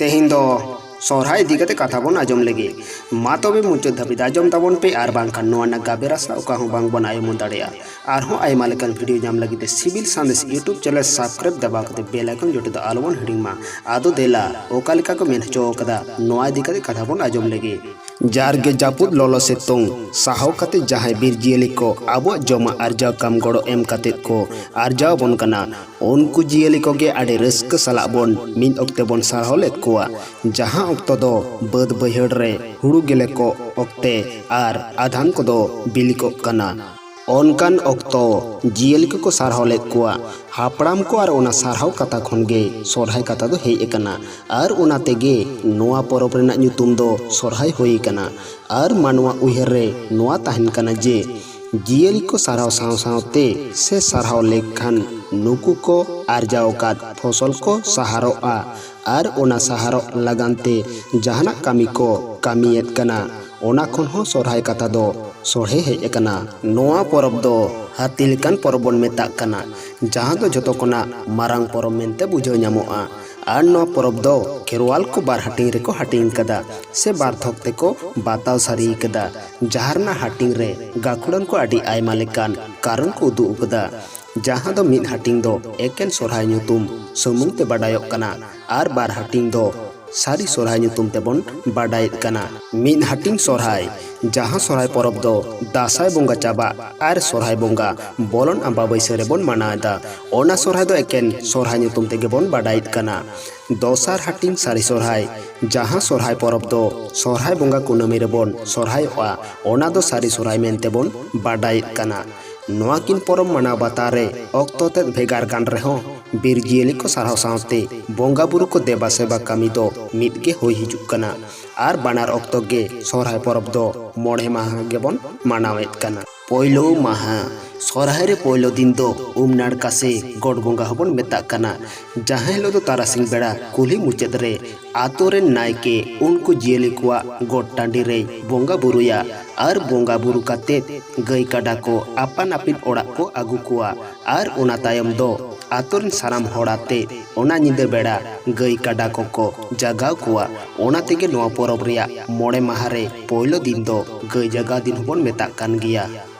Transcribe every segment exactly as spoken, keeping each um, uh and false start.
ᱛᱮᱦᱮᱧ ᱫᱚ ᱥᱚᱨᱦᱟᱭ ᱤᱫᱤ ᱠᱟᱛᱮ ᱠᱟᱛᱷᱟ ᱵᱚᱱ ᱟᱸᱡᱚᱢ ᱞᱮᱜᱮ᱾ ᱢᱟ ᱛᱚᱵᱮ ᱢᱩᱪᱟᱹᱫ ᱫᱷᱟᱹᱵᱤᱡ ᱟᱸᱡᱚᱢ ᱛᱟᱵᱚᱱ ᱯᱮ, ᱟᱨ ᱵᱟᱝᱠᱷᱟᱱ ᱱᱚᱣᱟ ᱨᱮᱱᱟᱜ ᱜᱟᱵᱮ ᱨᱟᱥᱟ ᱚᱠᱟ ᱦᱚᱸ ᱵᱟᱝ ᱵᱚᱱ ᱟᱭᱚᱢᱚ ᱫᱟᱲᱮᱭᱟᱜᱼᱟ᱾ ᱟᱨᱦᱚᱸ ᱟᱭᱢᱟ ᱞᱮᱠᱟᱱ ᱵᱷᱤᱰᱤᱭᱳ ᱧᱟᱢ ᱞᱟᱹᱜᱤᱫ ᱛᱮ ᱥᱤᱵᱤᱞ ᱥᱟᱸᱫᱮᱥ YouTube ᱪᱮᱱᱮᱞ ᱥᱟᱵᱥᱠᱨᱟᱭᱤᱵ ᱫᱟᱵᱟᱣ ᱠᱟᱛᱮ ᱵᱮᱞ ᱟᱭᱠᱚᱱ ᱡᱚᱴᱮᱫ ᱫᱚ ᱟᱞᱚ ᱵᱚᱱ ᱦᱤᱲᱤᱧ ᱢᱟ᱾ ᱟᱫᱚ ᱫᱮᱞᱟ, ᱚᱠᱟ ᱞᱮᱠᱟ ᱠᱚ ᱢᱮᱱ ᱦᱚᱪᱚ ᱟᱠᱟᱫᱟ, ᱱᱚᱣᱟ ᱤᱫᱤ ᱠᱟᱛᱮ ᱠᱟᱛᱷᱟ ᱵᱚᱱ ᱟᱸᱡᱚᱢ ᱞᱮᱜᱮ᱾ ᱡᱟᱨᱜᱮ ᱡᱟᱹᱯᱩᱫ ᱞᱚᱞᱚ ᱥᱤᱛᱩᱝ ᱥᱟᱦᱟᱣ ᱠᱟᱛᱮ ᱡᱟᱦᱟᱸᱭ ᱵᱤᱨ ᱡᱤᱭᱟᱹᱞᱤ ᱠᱚ ᱟᱵᱚᱣᱟᱜ ᱡᱚᱢᱟᱜ ᱟᱨᱡᱟᱣ ᱠᱟᱢ ᱜᱚᱲᱚ ᱮᱢ ᱠᱟᱛᱮ ᱠᱚ ᱟᱨᱡᱟᱣ ᱟᱵᱚᱱ ᱠᱟᱱᱟ, ᱩᱱᱠᱩ ᱡᱤᱭᱟᱹᱞᱤ ᱠᱚᱜᱮ ᱟᱹᱰᱤ ᱨᱟᱹᱥᱠᱟᱹ ᱥᱟᱞᱟᱜ ᱵᱚᱱ ᱢᱤᱫ ᱚᱠᱛᱮ ᱵᱚᱱ ᱥᱟᱨᱦᱟᱣ ᱞᱮᱫ ᱠᱚᱣᱟ, ᱡᱟᱦᱟᱸ ᱚᱠᱛᱚ ᱫᱚ ᱵᱟᱹᱫᱽ ᱵᱟᱹᱭᱦᱟᱹᱲ ᱨᱮ ᱦᱩᱲᱩ ᱜᱮᱞᱮ ᱠᱚᱜ ᱚᱠᱛᱮ ᱟᱨ ᱟᱫᱷᱟᱱ ᱠᱚᱫᱚ ᱵᱤᱞᱤ ᱠᱚᱜ ᱠᱟᱱᱟ᱾ ᱚᱱᱠᱟᱱ ᱚᱠᱛᱚ ᱡᱤᱭᱟᱹᱞᱤ ᱠᱚᱠᱚ ᱥᱟᱨᱦᱟᱣ ᱞᱮᱫ ᱠᱚᱣᱟ᱾ ᱦᱟᱯᱲᱟᱢ ᱠᱚ ᱟᱨ ᱚᱱᱟ ᱥᱟᱨᱦᱟᱣ ᱠᱟᱛᱷᱟ ᱠᱷᱚᱱ ᱜᱮ ᱥᱚᱨᱦᱟᱭ ᱠᱟᱛᱷᱟ ᱫᱚ ᱦᱮᱡ ᱟᱠᱟᱱᱟ, ᱟᱨ ᱚᱱᱟ ᱛᱮᱜᱮ ᱱᱚᱣᱟ ᱯᱚᱨᱚᱵᱽ ᱨᱮᱱᱟᱜ ᱧᱩᱛᱩᱢ ᱫᱚ ᱥᱚᱨᱦᱟᱭ ᱦᱩᱭ ᱟᱠᱟᱱᱟ᱾ ᱟᱨ ᱢᱟᱱᱣᱟ ᱩᱭᱦᱟᱹᱨ ᱨᱮ ᱱᱚᱣᱟ ᱛᱟᱦᱮᱱ ᱠᱟᱱᱟ ᱡᱮ ᱡᱤᱭᱟᱹᱞᱤ ᱠᱚ ᱥᱟᱨᱦᱟᱣ ᱥᱟᱶ ᱥᱟᱶᱛᱮ ᱥᱮ ᱥᱟᱨᱦᱟᱣ ᱞᱮᱠᱷᱟᱱ ᱱᱩᱠᱩ ᱠᱚ ᱟᱨᱡᱟᱣ ᱟᱠᱟᱫ ᱯᱷᱚᱥᱚᱞ ᱠᱚ ᱥᱟᱦᱟᱨᱚᱜᱼᱟ, ᱟᱨ ᱚᱱᱟ ᱥᱟᱦᱟᱨᱚᱜ ᱞᱟᱹᱜᱟᱱ ᱛᱮ ᱡᱟᱦᱟᱱᱟᱜ ᱠᱟᱹᱢᱤ ᱠᱚ ᱠᱟᱹᱢᱤᱭᱮᱫ ᱠᱟᱱᱟ, ᱚᱱᱟ ᱠᱷᱚᱱ ᱦᱚᱸ ᱥᱚᱨᱦᱟᱭ ᱠᱟᱛᱷᱟ ᱫᱚ ᱥᱚᱲᱦᱮ ᱦᱮᱡ ᱟᱠᱟᱱᱟ᱾ ᱱᱚᱣᱟ ᱯᱚᱨᱚᱵᱽ ᱫᱚ ᱦᱟᱹᱛᱤ ᱞᱮᱠᱟᱱ ᱯᱚᱨᱚᱵᱽ ᱵᱚᱱ ᱢᱮᱛᱟᱜ ᱠᱟᱱᱟ, ᱡᱟᱦᱟᱸ ᱫᱚ ᱡᱷᱚᱛᱚ ᱠᱷᱚᱱᱟᱜ ᱢᱟᱨᱟᱝ ᱯᱚᱨᱚᱵᱽ ᱢᱮᱱᱛᱮ ᱵᱩᱡᱷᱟᱹᱣ ᱧᱟᱢᱚᱜᱼᱟ᱾ ᱟᱨ ᱱᱚᱣᱟ ᱯᱚᱨᱚᱵᱽ ᱫᱚ ᱠᱷᱮᱨᱣᱟᱞ ᱠᱚ ᱵᱟᱨ ᱦᱟᱹᱴᱤᱧ ᱨᱮᱠᱚ ᱦᱟᱹᱴᱤᱧ ᱠᱟᱫᱟ ᱥᱮ ᱵᱟᱨ ᱛᱷᱚᱠ ᱛᱮᱠᱚ ᱵᱟᱛᱟᱣ ᱥᱟᱹᱨᱤ ᱠᱟᱫᱟ, ᱡᱟᱦᱟᱸ ᱨᱮᱱᱟᱜ ᱦᱟᱹᱴᱤᱧ ᱨᱮ ᱜᱟᱹᱠᱷᱩᱲᱟᱱ ᱠᱚ ᱟᱹᱰᱤ ᱟᱭᱢᱟ ᱞᱮᱠᱟᱱ ᱠᱟᱨᱚᱱ ᱠᱚ ᱩᱫᱩᱜ ᱟᱠᱟᱫᱟ᱾ ᱡᱟᱦᱟᱸ ᱫᱚ ᱢᱤᱫ ᱦᱟᱹᱴᱤᱧ ᱫᱚ ᱮᱠᱮᱱ ᱥᱚᱨᱦᱟᱭ ᱧᱩᱛᱩᱢ ᱥᱩᱢᱩᱝ ᱛᱮ ᱵᱟᱰᱟᱭᱚᱜ ᱠᱟᱱᱟ, ᱟᱨ ᱵᱟᱨ ᱦᱟᱹᱴᱤᱧ ᱫᱚ ᱥᱟᱹᱨᱤ ᱥᱚᱨᱦᱟᱭ ᱧᱩᱛᱩᱢ ᱛᱮᱵᱚᱱ ᱵᱟᱰᱟᱭᱮᱫ ᱠᱟᱱᱟ᱾ ᱢᱤᱫ ᱦᱟᱹᱴᱤᱧ ᱥᱚᱨᱦᱟᱭ, ᱡᱟᱦᱟᱸ ᱥᱚᱨᱦᱟᱭ ᱯᱚᱨᱚᱵᱽ ᱫᱚ ᱫᱟᱸᱥᱟᱭ ᱵᱚᱸᱜᱟ ᱪᱟᱵᱟᱜ ᱟᱨ ᱥᱚᱨᱦᱟᱭ ᱵᱚᱸᱜᱟ ᱵᱚᱞᱚᱱ ᱟᱢᱵᱟᱵᱟᱹᱭᱥᱟᱹ ᱨᱮᱵᱚᱱ ᱢᱟᱱᱟᱣ ᱮᱫᱟ, ᱚᱱᱟ ᱥᱚᱨᱦᱟᱭ ᱫᱚ ᱮᱠᱮᱱ ᱥᱚᱨᱦᱟᱭ ᱧᱩᱛᱩᱢ ᱛᱮᱜᱮ ᱵᱚᱱ ᱵᱟᱰᱟᱭᱮᱫ ᱠᱟᱱᱟ᱾ ᱫᱚᱥᱟᱨ ᱦᱟᱹᱴᱤᱧ ᱥᱟᱹᱨᱤ ᱥᱚᱨᱦᱟᱭ, ᱡᱟᱦᱟᱸ ᱥᱚᱨᱦᱟᱭ ᱯᱚᱨᱚᱵᱽ ᱫᱚ ᱥᱚᱨᱦᱟᱭ ᱵᱚᱸᱜᱟ ᱠᱩᱱᱟᱹᱢᱤ ᱨᱮᱵᱚᱱ ᱥᱚᱨᱦᱟᱭᱚᱜᱼᱟ, ᱚᱱᱟ ᱫᱚ ᱥᱟᱹᱨᱤ ᱥᱚᱨᱦᱟᱭ ᱢᱮᱱᱛᱮ ᱵᱚᱱ ᱵᱟᱰᱟᱭᱮᱫ ᱠᱟᱱᱟ᱾ ᱱᱚᱣᱟ ᱠᱤᱱ ᱯᱚᱨᱚᱵᱽ ᱢᱟᱱᱟᱣ ᱵᱟᱛᱟᱣ ᱨᱮ ᱚᱠᱛᱚ ᱛᱮᱫ ᱵᱷᱮᱜᱟᱨ ᱠᱟᱱ ᱨᱮᱦᱚᱸ, ᱵᱤᱨ ᱡᱤᱭᱟᱹᱞᱤ ᱠᱚ ᱥᱟᱨᱦᱟᱣ ᱥᱟᱶᱛᱮ ᱵᱚᱸᱜᱟ ᱵᱩᱨᱩ ᱠᱚ ᱫᱮᱵᱟ ᱥᱮᱵᱟ ᱠᱟᱹᱢᱤ ᱫᱚ ᱢᱤᱫ ᱜᱮ ᱦᱩᱭ ᱦᱤᱡᱩᱜ ᱠᱟᱱᱟ᱾ ᱟᱨ ᱵᱟᱱᱟᱨ ᱚᱠᱛᱚ ᱜᱮ ᱥᱚᱨᱦᱟᱭ ᱯᱚᱨᱚᱵᱽ ᱫᱚ ᱢᱚᱬᱮ ᱢᱟᱦᱟ ᱜᱮᱵᱚᱱ ᱢᱟᱱᱟᱣᱮᱫ ᱠᱟᱱᱟ᱾ ᱯᱳᱭᱞᱳ ᱢᱟᱦᱟ, ᱥᱚᱨᱦᱟᱭ ᱨᱮ ᱯᱳᱭᱞᱳ ᱫᱤᱱ ᱫᱚ ᱩᱢ ᱱᱟᱲᱠᱟ ᱥᱮ ᱜᱚᱰ ᱵᱚᱸᱜᱟ ᱦᱚᱸᱵᱚᱱ ᱢᱮᱛᱟᱜ ᱠᱟᱱᱟ᱾ ᱡᱟᱦᱟᱸ ᱦᱤᱞᱳᱜ ᱫᱚ ᱛᱟᱨᱟᱥᱤᱧ ᱵᱮᱲᱟ ᱠᱩᱞᱦᱤ ᱢᱩᱪᱟᱹᱫ ᱨᱮ ᱟᱛᱳ ᱨᱮᱱ ᱱᱟᱭᱠᱮ ᱩᱱᱠᱩ ᱡᱤᱭᱟᱹᱞᱤ ᱠᱚᱣᱟᱜ ᱜᱚᱴ ᱴᱟᱺᱰᱤ ᱨᱮᱭ ᱵᱚᱸᱜᱟ ᱵᱩᱨᱩᱭᱟ ᱟᱨ ᱵᱚᱸᱜᱟ ᱵᱩᱨᱩ ᱠᱟᱛᱮᱫ ᱜᱟᱹᱭ ᱠᱟᱰᱟ ᱠᱚ ᱟᱯᱟᱱ ᱟᱹᱯᱤᱱ ᱚᱲᱟᱜ ᱠᱚ ᱟᱹᱜᱩ ᱠᱚᱣᱟ᱾ ᱟᱨ ᱚᱱᱟ ᱛᱟᱭᱚᱢ ᱫᱚ ᱟᱛᱳ ᱨᱮᱱ ᱥᱟᱱᱟᱢ ᱦᱚᱲ ᱟᱛᱮ ᱚᱱᱟ ᱧᱤᱫᱟᱹ ᱵᱮᱲᱟ ᱜᱟᱹᱭ ᱠᱟᱰᱟ ᱠᱚᱠᱚ ᱡᱟᱜᱟᱣ ᱠᱚᱣᱟ᱾ ᱚᱱᱟ ᱛᱮᱜᱮ ᱱᱚᱣᱟ ᱯᱚᱨᱚᱵᱽ ᱨᱮᱭᱟᱜ ᱢᱚᱬᱮ ᱢᱟᱦᱟ ᱨᱮ ᱯᱳᱭᱞᱳ ᱫᱤᱱ ᱫᱚ ᱜᱟᱹᱭ ᱡᱟᱜᱟᱣ ᱫᱤᱱ ᱦᱚᱸᱵᱚᱱ ᱢᱮᱛᱟᱜ ᱠᱟᱱ ᱜᱮᱭᱟ᱾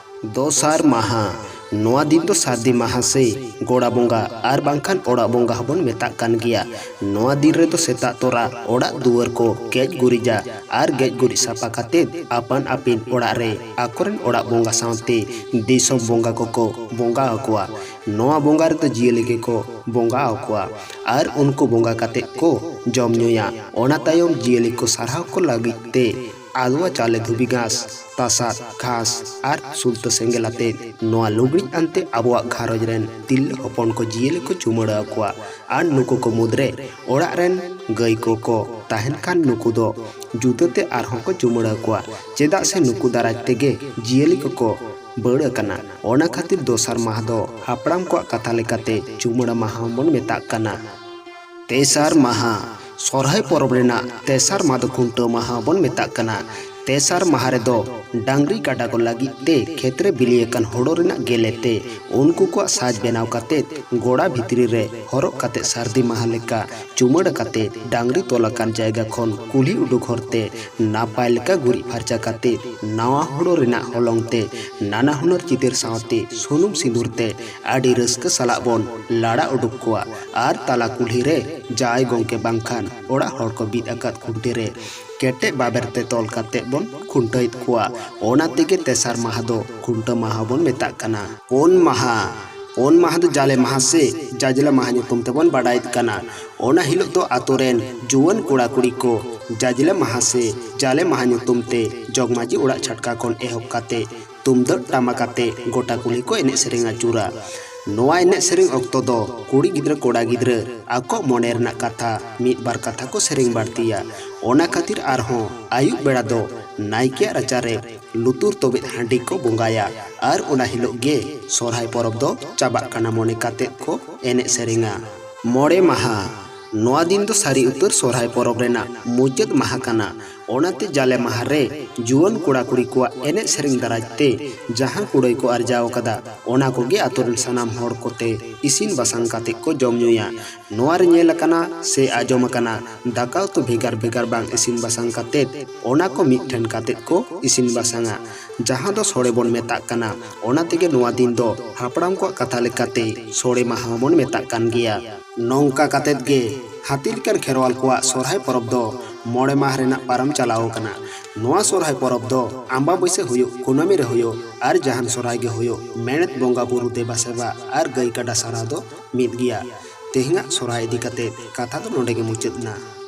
ᱫᱚᱥᱟᱨ ᱢᱟᱦᱟ, ᱱᱚᱣᱟ ᱫᱤᱱ ᱫᱚ ᱥᱟᱹᱨᱫᱤ ᱢᱟᱦᱟ ᱥᱮ ᱜᱚᱲᱟ ᱵᱚᱸᱜᱟ ᱟᱨ ᱵᱟᱝᱠᱷᱟᱱ ᱚᱲᱟᱜ ᱵᱚᱸᱜᱟ ᱦᱚᱸᱵᱚᱱ ᱢᱮᱛᱟᱜ ᱠᱟᱱ ᱜᱮᱭᱟ᱾ ᱱᱚᱣᱟ ᱫᱤᱱ ᱨᱮᱫᱚ ᱥᱮᱛᱟᱜ ᱛᱚᱨᱟ ᱚᱲᱟᱜ ᱫᱩᱣᱟᱹᱨ ᱠᱚ ᱜᱮᱡ ᱜᱩᱨᱤᱡᱟ ᱟᱨ ᱜᱮᱡ ᱜᱩᱨᱤᱡ ᱥᱟᱯᱷᱟ ᱠᱟᱛᱮᱫ ᱟᱯᱟᱱ ᱟᱹᱯᱤᱱ ᱚᱲᱟᱜ ᱨᱮ ᱟᱠᱚᱨᱮᱱ ᱚᱲᱟᱜ ᱵᱚᱸᱜᱟ ᱥᱟᱶᱛᱮ ᱫᱤᱥᱚᱢ ᱵᱚᱸᱜᱟ ᱠᱚᱠᱚ ᱵᱚᱸᱜᱟ ᱟᱠᱚᱣᱟ᱾ ᱱᱚᱣᱟ ᱵᱚᱸᱜᱟ ᱨᱮᱫᱚ ᱡᱤᱭᱟᱹᱞᱤ ᱜᱮᱠᱚ ᱵᱚᱸᱜᱟ ᱟᱠᱚᱣᱟ ᱟᱨ ᱩᱱᱠᱩ ᱵᱚᱸᱜᱟ ᱠᱟᱛᱮᱫ ᱠᱚ ᱡᱚᱢ ᱧᱩᱭᱟ᱾ ᱚᱱᱟ ᱛᱟᱭᱚᱢ ᱡᱤᱭᱟᱹᱞᱤ ᱠᱚ ᱥᱟᱨᱦᱟᱣ ᱠᱚ ᱞᱟᱹᱜᱤᱫ ᱛᱮ ᱟᱫᱣᱟ ᱪᱟᱣᱞᱮ, ᱫᱷᱩᱵᱤ ᱜᱷᱟᱸᱥ, ᱛᱟᱥᱟᱫ ᱜᱷᱟᱸᱥ ᱟᱨ ᱥᱩᱞᱛᱟᱹ ᱥᱮᱸᱜᱮᱞ ᱟᱛᱮᱫ ᱱᱚᱣᱟ ᱞᱩᱜᱽᱲᱤᱡ ᱟᱱᱛᱮ ᱟᱵᱚᱣᱟᱜ ᱜᱷᱟᱨᱚᱸᱡᱽ ᱨᱮᱱ ᱛᱤᱨᱞᱟᱹ ᱦᱚᱯᱚᱱ ᱠᱚ ᱡᱤᱭᱟᱹᱞᱤ ᱠᱚ ᱪᱩᱢᱟᱹᱲᱟ ᱟᱠᱚᱣᱟ᱾ ᱟᱨ ᱱᱩᱠᱩ ᱠᱚ ᱢᱩᱫᱽᱨᱮ ᱚᱲᱟᱜ ᱨᱮᱱ ᱜᱟᱹᱭ ᱠᱚᱠᱚ ᱛᱟᱦᱮᱱ ᱠᱷᱟᱱ ᱱᱩᱠᱩ ᱫᱚ ᱡᱩᱫᱟᱹᱛᱮ ᱟᱨᱦᱚᱸ ᱠᱚ ᱪᱩᱢᱟᱹᱲᱟ ᱟᱠᱚᱣᱟ, ᱪᱮᱫᱟᱜ ᱥᱮ ᱱᱩᱠᱩ ᱫᱟᱨᱟᱭ ᱛᱮᱜᱮ ᱡᱤᱭᱟᱹᱞᱤ ᱠᱚᱠᱚ ᱵᱟᱹᱲ ᱟᱠᱟᱱᱟ᱾ ᱚᱱᱟ ᱠᱷᱟᱹᱛᱤᱨ ᱫᱚᱥᱟᱨ ᱢᱟᱦᱟ ᱫᱚ ᱦᱟᱯᱲᱟᱢ ᱠᱚᱣᱟᱜ ᱠᱟᱛᱷᱟ ᱞᱮᱠᱟᱛᱮ ᱪᱩᱢᱟᱹᱲᱟ ᱢᱟᱦᱟ ᱦᱚᱸᱵᱚᱱ ᱢᱮᱛᱟᱜ ᱠᱟᱱᱟ᱾ ᱛᱮᱥᱟᱨ ᱢᱟᱦᱟ, ᱥᱚᱨᱦᱟᱭ ᱯᱚᱨᱚᱵᱽ ᱨᱮᱱᱟᱜ ᱛᱮᱥᱟᱨ ᱢᱟᱦᱟ ᱫᱚ ᱠᱷᱩᱱᱴᱟᱹᱣ ᱢᱟᱦᱟ ᱵᱚᱱ ᱢᱮᱛᱟᱜ ᱠᱟᱱᱟ᱾ ᱛᱮᱥᱟᱨ ᱢᱟᱦᱟ ᱨᱮᱫᱚ ᱰᱟᱝᱨᱤ ᱠᱟᱰᱟ ᱠᱚ ᱞᱟᱹᱜᱤᱫ ᱛᱮ ᱠᱷᱮᱛ ᱨᱮ ᱵᱤᱞᱤ ᱟᱠᱟᱱ ᱦᱳᱲᱳ ᱨᱮᱱᱟᱜ ᱜᱮᱞᱮ ᱛᱮ ᱩᱱᱠᱩ ᱠᱚᱣᱟᱜ ᱥᱟᱡᱽ ᱵᱮᱱᱟᱣ ᱠᱟᱛᱮ ᱜᱚᱲᱟ ᱵᱷᱤᱛᱨᱤ ᱨᱮ ᱦᱚᱨᱚᱜ ᱠᱟᱛᱮ ᱥᱟᱹᱨᱫᱤ ᱢᱟᱦᱟ ᱞᱮᱠᱟ ᱪᱩᱢᱟᱹᱲᱟ ᱠᱟᱛᱮ ᱰᱟᱝᱨᱤ ᱛᱚᱞ ᱟᱠᱟᱱ ᱡᱟᱭᱜᱟ ᱠᱷᱚᱱ ᱠᱩᱞᱦᱤ ᱩᱰᱩᱠ ᱦᱚᱨᱛᱮ ᱱᱟᱯᱟᱭ ᱞᱮᱠᱟ ᱜᱩᱨᱤᱡ ᱯᱷᱟᱨᱪᱟ ᱠᱟᱛᱮ ᱱᱟᱣᱟ ᱦᱳᱲᱳ ᱨᱮᱱᱟᱜ ᱦᱚᱞᱚᱝ ᱛᱮ ᱱᱟᱱᱟ ᱦᱩᱱᱟᱹᱨ ᱪᱤᱛᱟᱹᱨ ᱥᱟᱶᱛᱮ ᱥᱩᱱᱩᱢ ᱥᱤᱸᱫᱩᱨ ᱛᱮ ᱟᱹᱰᱤ ᱨᱟᱹᱥᱠᱟᱹ ᱥᱟᱞᱟᱜ ᱵᱚᱱ ᱞᱟᱲᱟ ᱩᱰᱩᱠ ᱠᱚᱣᱟ ᱟᱨ ᱛᱟᱞᱟ ᱠᱩᱞᱦᱤ ᱨᱮ ᱡᱟᱶᱟᱭ ᱜᱚᱢᱠᱮ ᱵᱟᱝᱠᱷᱟᱱ ᱚᱲᱟᱜ ᱦᱚᱲ ᱠᱚ ᱵᱤᱫ ᱟᱠᱟᱫ ᱠᱷᱩᱱᱴᱤ ᱨᱮ ᱠᱮᱴᱮᱡ ᱵᱟᱵᱮᱨ ᱛᱮ ᱛᱚᱞ ᱠᱟᱛᱮ ᱵᱚᱱ ᱠᱷᱩᱱᱴᱟᱹᱣᱮᱫ ᱠᱚᱣᱟ᱾ ᱚᱱᱟ ᱛᱮᱜᱮ ᱛᱮᱥᱟᱨ ᱢᱟᱦᱟ ᱫᱚ ᱠᱷᱩᱱᱴᱟᱹᱣ ᱢᱟᱦᱟ ᱵᱚᱱ ᱢᱮᱛᱟᱜ ᱠᱟᱱᱟ᱾ ᱯᱩᱱ ᱢᱟᱦᱟ, ᱯᱩᱱ ᱢᱟᱦᱟ ᱫᱚ ᱡᱟᱞᱮ ᱢᱟᱦᱟ ᱥᱮ ᱡᱟᱡᱽᱞᱮ ᱢᱟᱦᱟ ᱧᱩᱛᱩᱢ ᱛᱮᱵᱚᱱ ᱵᱟᱰᱟᱭᱮᱫ ᱠᱟᱱᱟ᱾ ᱚᱱᱟ ᱦᱤᱞᱳᱜ ᱫᱚ ᱟᱛᱳ ᱨᱮᱱ ᱡᱩᱣᱟᱹᱱ ᱠᱚᱲᱟ ᱠᱩᱲᱤ ᱠᱚ ᱡᱟᱡᱽᱞᱮ ᱢᱟᱦᱟ ᱥᱮ ᱡᱟᱞᱮ ᱢᱟᱦᱟ ᱧᱩᱛᱩᱢ ᱛᱮ ᱡᱚᱜᱽᱢᱟᱹᱡᱷᱤ ᱚᱲᱟᱜ ᱪᱷᱟᱴᱠᱟ ᱠᱷᱚᱱ ᱮᱦᱚᱵ ᱠᱟᱛᱮ ᱛᱩᱢᱫᱟᱹᱜ ᱴᱟᱢᱟᱠ ᱟᱛᱮ ᱜᱚᱴᱟ ᱠᱩᱞᱦᱤ ᱠᱚ ᱮᱱᱮᱡ ᱥᱮᱨᱮᱧ ᱟᱹᱪᱩᱨᱟ᱾ ᱱᱚᱣᱟ ᱮᱱᱮᱡ ᱥᱮᱨᱮᱧ ᱚᱠᱛᱚ ᱫᱚ ᱠᱩᱲᱤ ᱜᱤᱫᱽᱨᱟᱹ ᱠᱚᱲᱟ ᱜᱤᱫᱽᱨᱟᱹ ᱟᱠᱚ ᱢᱚᱱᱮ ᱨᱮᱱᱟᱜ ᱠᱟᱛᱷᱟ ᱢᱤᱫ ᱵᱟᱨ ᱠᱟᱛᱷᱟ ᱠᱚ ᱥᱮᱨᱮᱧ ᱵᱟᱹᱲᱛᱤᱭᱟ᱾ ᱚᱱᱟ ᱠᱷᱟᱹᱛᱤᱨ ᱟᱨᱦᱚᱸ ᱟᱹᱭᱩᱵ ᱵᱮᱲᱟ ᱫᱚ ᱱᱟᱭᱠᱮᱭᱟᱜ ᱨᱟᱪᱟᱨᱮ ᱞᱩᱛᱩᱨ ᱛᱚᱵᱮᱫ ᱦᱟᱺᱰᱤ ᱠᱚ ᱵᱚᱸᱜᱟᱭᱟ ᱟᱨ ᱚᱱᱟ ᱦᱤᱞᱳᱜ ᱜᱮ ᱥᱚᱨᱦᱟᱭ ᱯᱚᱨᱚᱵᱽ ᱫᱚ ᱪᱟᱵᱟᱜ ᱠᱟᱱᱟ ᱢᱚᱱᱮ ᱠᱟᱛᱮᱫ ᱠᱚ ᱮᱱᱮᱡ ᱥᱮᱨᱮᱧᱟ᱾ ᱢᱚᱬᱮ ᱢᱟᱦᱟ, ᱱᱚᱣᱟ ᱫᱤᱱ ᱫᱚ ᱥᱟᱹᱨᱤ ᱩᱛᱟᱹᱨ ᱥᱚᱨᱦᱟᱭ ᱯᱚᱨᱚᱵᱽ ᱨᱮᱱᱟᱜ ᱢᱩᱪᱟᱹᱫ ᱢᱟᱦᱟ ᱠᱟᱱᱟ᱾ ᱚᱱᱟᱛᱮ ᱡᱟᱞᱮ ᱢᱟᱦᱟ ᱨᱮ ᱡᱩᱣᱟᱹᱱ ᱠᱚᱲᱟ ᱠᱩᱲᱤ ᱠᱚᱣᱟᱜ ᱮᱱᱮᱡ ᱥᱮᱨᱮᱧ ᱫᱟᱨᱟᱭ ᱛᱮ ᱡᱟᱦᱟᱸ ᱠᱩᱲᱟᱹᱭ ᱠᱚ ᱟᱨᱡᱟᱣ ᱟᱠᱟᱫᱟ, ᱚᱱᱟ ᱠᱚᱜᱮ ᱟᱛᱳ ᱨᱮᱱ ᱥᱟᱱᱟᱢ ᱦᱚᱲ ᱠᱚᱛᱮ ᱤᱥᱤᱱ ᱵᱟᱥᱟᱝ ᱠᱟᱛᱮ ᱠᱚ ᱡᱚᱢ ᱧᱩᱭᱟ᱾ ᱱᱚᱣᱟ ᱨᱮ ᱧᱮᱞ ᱟᱠᱟᱱᱟ ᱥᱮ ᱟᱸᱡᱚᱢ ᱟᱠᱟᱱᱟ, ᱫᱟᱠᱟ ᱩᱛᱩ ᱵᱷᱮᱜᱟᱨ ᱵᱷᱮᱜᱟᱨ ᱵᱟᱝ ᱤᱥᱤᱱ ᱵᱟᱥᱟᱝ ᱠᱟᱛᱮ ᱚᱱᱟ ᱠᱚ ᱢᱤᱫ ᱴᱷᱮᱱ ᱠᱟᱛᱮ ᱠᱚ ᱤᱥᱤᱱ ᱵᱟᱥᱟᱝᱟ, ᱡᱟᱦᱟᱸ ᱫᱚ ᱥᱚᱲᱮ ᱵᱚᱱ ᱢᱮᱛᱟᱜ ᱠᱟᱱᱟ᱾ ᱚᱱᱟ ᱛᱮᱜᱮ ᱱᱚᱣᱟ ᱫᱤᱱ ᱫᱚ ᱦᱟᱯᱲᱟᱢ ᱠᱚᱣᱟᱜ ᱠᱟᱛᱷᱟ ᱞᱮᱠᱟᱛᱮ ᱥᱚᱲᱮ ᱢᱟᱦᱟ ᱦᱚᱸᱵᱚᱱ ᱢᱮᱛᱟᱜ ᱠᱟᱱ ᱜᱮᱭᱟ᱾ ᱱᱚᱝᱠᱟ ᱠᱟᱛᱮ ᱜᱮ ᱦᱟᱹᱛᱤ ᱞᱮᱠᱟᱱ ᱠᱷᱮᱨᱣᱟᱞ ᱠᱚᱣᱟᱜ ᱥᱚᱨᱦᱟᱭ ᱯᱚᱨᱚᱵᱽ ᱫᱚ ᱢᱚᱬᱮ ᱢᱟᱦᱟ ᱨᱮᱱᱟᱜ ᱯᱟᱨᱚᱢ ᱪᱟᱞᱟᱣ ᱟᱠᱟᱱᱟ᱾ ᱱᱚᱣᱟ ᱥᱚᱨᱦᱟᱭ ᱯᱚᱨᱚᱵᱽ ᱫᱚ ᱟᱢᱵᱟᱵᱟᱹᱥᱭᱟᱹ ᱦᱩᱭᱩᱜ, ᱠᱩᱱᱟᱹᱢᱤ ᱨᱮ ᱦᱩᱭᱩᱜ ᱟᱨ ᱡᱟᱦᱟᱱ ᱥᱚᱨᱦᱟᱭ ᱜᱮ ᱦᱩᱭᱩᱜ, ᱢᱮᱬᱮᱛ ᱵᱚᱸᱜᱟ ᱵᱩᱨᱩ ᱫᱮᱵᱟ ᱥᱮᱵᱟ ᱟᱨ ᱜᱟᱹᱭ ᱠᱟᱰᱟ ᱥᱟᱨᱦᱟᱣ ᱫᱚ ᱢᱤᱫ ᱜᱮᱭᱟ᱾ ᱛᱮᱦᱮᱧᱟᱜ ᱥᱚᱨᱦᱟᱭ ᱤᱫᱤ ᱠᱟᱛᱮ ᱠᱟᱛᱷᱟ ᱫᱚ ᱱᱚᱰᱮ ᱜᱮ ᱢᱩᱪᱟᱹᱫ ᱮᱱᱟ᱾